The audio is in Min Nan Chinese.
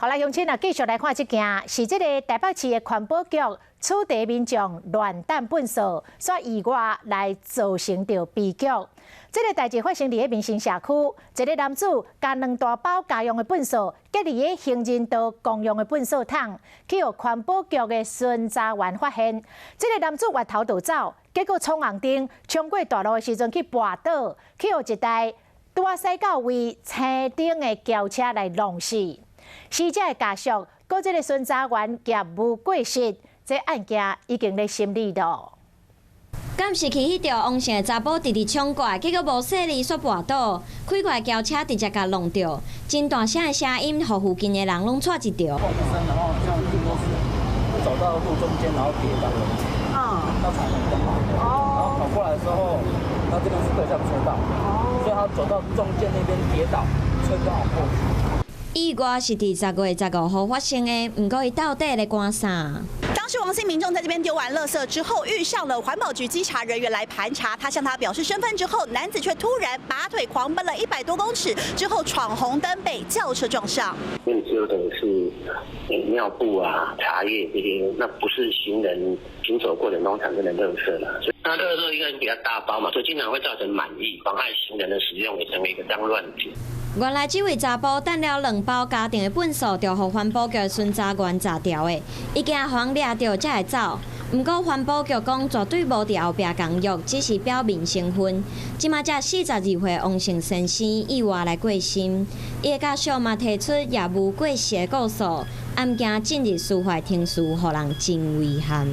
好來，鄉親啊，繼續來看這件，是這个台北市的環保局處罰民眾亂擲糞埽，煞意外來造成著悲劇。這个代誌發生佇咧民生社區，一个男子共兩大包家用的糞埽，轧佇咧行人道公用的糞埽桶，去予環保局的巡查員發現。這个男子越頭就走，結果闖紅燈，衝過大路的時陣去跋倒，去予一台拄仔駛到位青頂的轎車來弄死。死者的家屬，告這个巡查員業務過失，這案件已經咧審理囉。監視器翕著王姓的查埔直直衝過來，結果無細膩煞跋倒，開過來轎車直接共挵著，真大聲的聲音，予附近的人攏掣一著。砰一聲，然後像聽說是走到路中間，然後跌倒了。到闖紅燈嘛。然後跑過來的時候，他這邊是對向車道，所以他走到中間那邊跌倒，車剛好過去。意外是佇10月15號發生的，毋過伊到底咧趕啥？當時王姓民眾在這邊丟完垃圾之後，遇上了環保局稽查人員來盤查。他向他表示身份之後，男子卻突然拔腿狂奔了100多公尺，之後闖紅燈被轎車撞上。因為丟的是尿布啊、茶葉這些，那不是行人行走過程中產生的垃圾啦。所以那垃圾應該比較大包嘛，所以經常會造成滿溢，妨礙行人的使用，也成為一個髒亂點。原來這位查埔擲了兩包家庭的糞埽，就予環保局巡查員查著的，伊驚予人掠著才會走。毋過環保局講絕對無佇後壁工作，只是表明身份。這馬這42歲王姓先生意外來過身，伊的家屬嘛提出業務過失的告訴，案件進入司法程序，予人真遺憾。